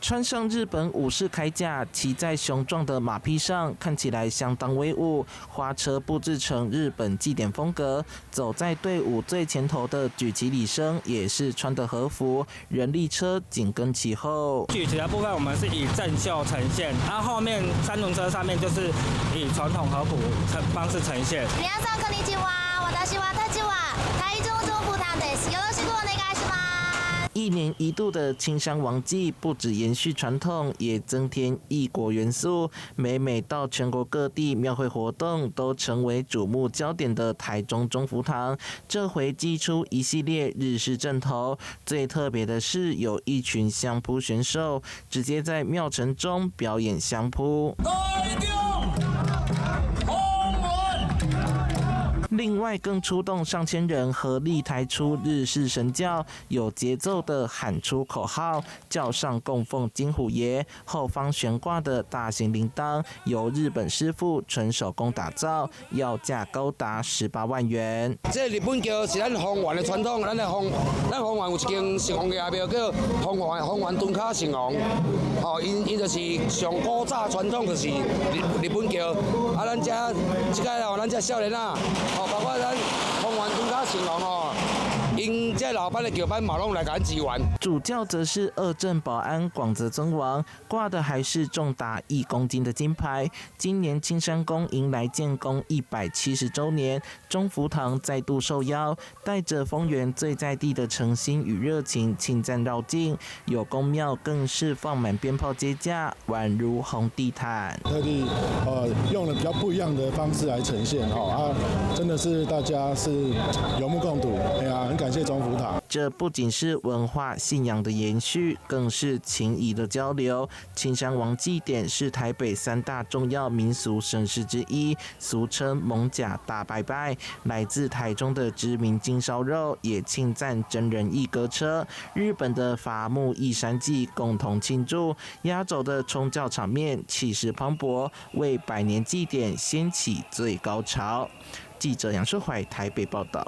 穿上日本武士鎧甲，騎在雄壯的馬匹上，看起來相當威武。花車布置成日本祭典風格，走在隊伍最前頭的舉旗禮生也是穿的和服，人力車緊跟其後。舉旗的部分，我們是以陣秀呈現，然後後面三輪車上面就是以傳統和服呈方式呈現。皆さんこんにちは。私はたちは台中中福堂です。よろしくお願いします。一年一度的青山王祭，不止延續傳統，也增添異國元素。每每到全國各地廟會活動，都成為矚目焦點的台中中福堂，這回祭出一系列日式陣頭。最特別的是，有一群相撲選手直接在廟城中表演相撲。台中豐原。另外，更出動上千人合力抬出日式神轎，有節奏的喊出口號，轎上供奉金虎爺，後方懸掛的大型鈴鐺由日本師傅純手工打造，要價高達18萬元。這日本轎是咱豐原的傳統，咱豐原有一間城隍爺廟叫豐原墩跤城隍，吼，𪜶就是上古早傳統就是日本轎，啊，咱這這擺哦，咱這少年仔，吼，包括咱豐原墩跤城隍吼，𪜶這老班的轎班嘛攏來共咱支援。主轎則是二鎮保安廣澤尊王，掛的還是重達1公斤的金牌。今年青山宮迎來建宮170週年，中福堂再度受邀，帶着豐原最在地的誠心與熱情慶讚繞境。有宮廟更是放滿鞭炮接駕，宛如紅地毯。特地用了比較不一樣的方式來呈現，哈啊，真的是大家是有目共睹，哎呀，很感謝中福堂。這不僅是文化信仰的延續，更是情誼的交流。青山王祭典是台北三大重要民俗盛事之一，俗稱艋舺大拜拜。來自台中的知名金燒肉也慶讚真人藝歌車，日本的伐木義山祭共同慶祝。壓軸的衝轎場面氣勢磅礴，為百年祭典掀起最高潮。記者楊淑懷台北報道。